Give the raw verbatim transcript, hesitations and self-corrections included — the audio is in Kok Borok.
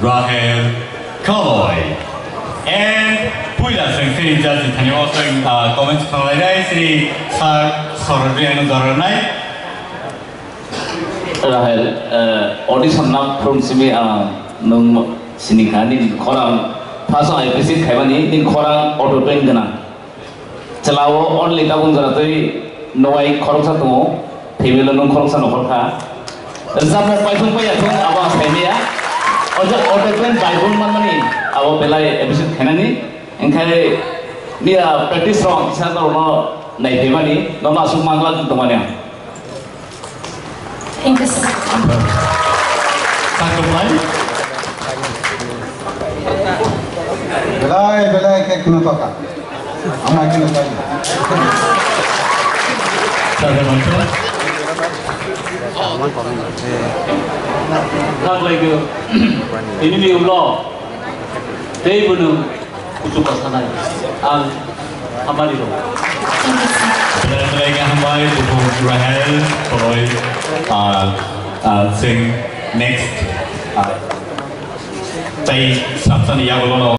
Rahel Kaloi. And puila chwng chini judge ni thani o chwng, ah, comments khnalainai chini sir Sorobiyano jornai. Rahel, eh, audition na phurung simi, ah, nwng sini kha, nini khorang first ang appreciate khaimani, nini khorang auto tune gwnang. Chwla o only tabuk jora twi nowai khoroksa tongo, family o nwng khoroksa nokhor kha. Rwchapmung paithung paiya thung, abo ang saimaya. Oja auto tune bai bun manmani, abo belai appreciate khainani. Engkhai niya practice rok kisa norokno naiphimani, nono aswk manglak tongmani ang. Thank you, sir. Belai, belai khe kheno toka. Ama kheno toka. Taglaigo. Ini ni ulo. Tei bunu. Kuchuka sanai. Ang hamari rok. Belai belai khe hambai, Bukhuk Rahel, Koloi, ah, ah, chwng next, ah, tei samsani yagulono.